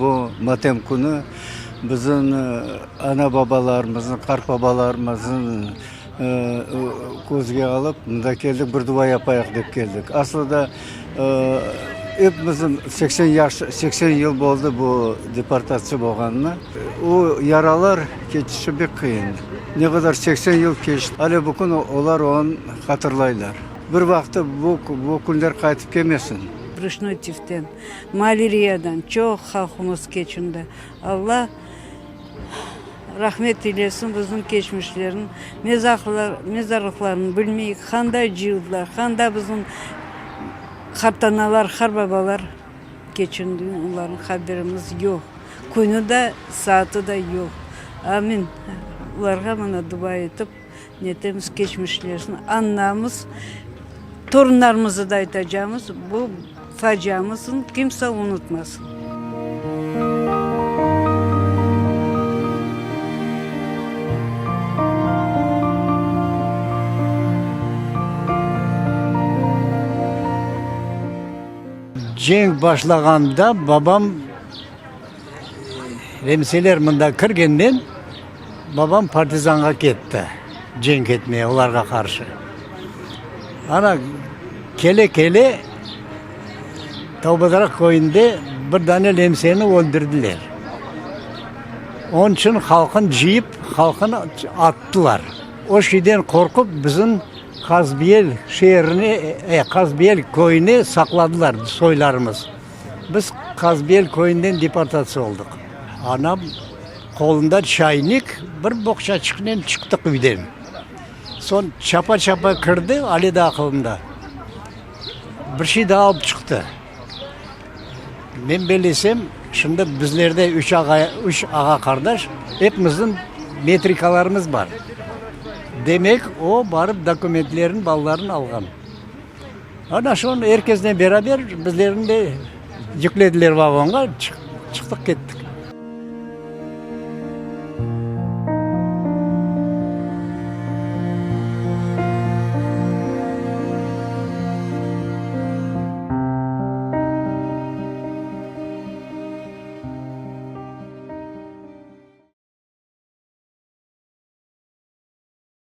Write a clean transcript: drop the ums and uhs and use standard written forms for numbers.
bu matem künü bizim ana-babalarımıznıñ, qartbabalarımıznıñ közge alıp, mında keldik, bir dua yapayıq dep keldik. Aslı da epimizniñ 80 yaş, 80 yıl boldı bu deportatsiya bolğanına. O yaralar keçişi pek qıyın. Ne qadar 80 yıl keçti, ale bu kün olar onı hatırlaylar. Bir vaqtı bu bu künler qaytıp kelmesin. Brüşnoy tiften, maleriyadan çoq halqımız keçindi. Alla rahmet eylesin bizim keçmişlerniñ mezarlıqlarını bilmeyik, qanday cıyıldılar, qanda bizim qartanalar, qarbabalar keçindi, olarnıñ haberimiz yoq. Künü de, saatı da yoq. Amin. Olarğa mına dua etip. Netemiz keçmişlerni añamız, torunlarımıza da aytacağımız, bu faciamıznı kimse unutmasın. Cenk başlağanda babam Nemseler mında kirgenden babam partizanğa ketti, cenk etmeye olarğa qarşı. Ana, kele-kele Tavbadaraq köyünde bir dane nemseni öldürdiler. Onıñ içün halqın cıyıp, halqını attılar. O şeyden qorqup bizim Qazbiyel şeerine, Qazbiyel köyüne saqladılar soylarımız. Biz Qazbel köyünden deportatsiya oldıq. Anam qolunda çaynik, bir boğçaçıqnen çıqtıq üyden. Soñ çapa-çapa kirdi, ale de aqılımda. Bir şey daa alıp çıqtı. Men bellesem, şimdi bizlerde üç ağa, üç ağa-qardaş, epimizniñ metrikalarımız bar. Demek, o, barıp dokumentlerini balalarnıñ alğan. Ana şonı er kesnen beraber bizlerni de yüklediler vagonğa, çıqtıq kettik.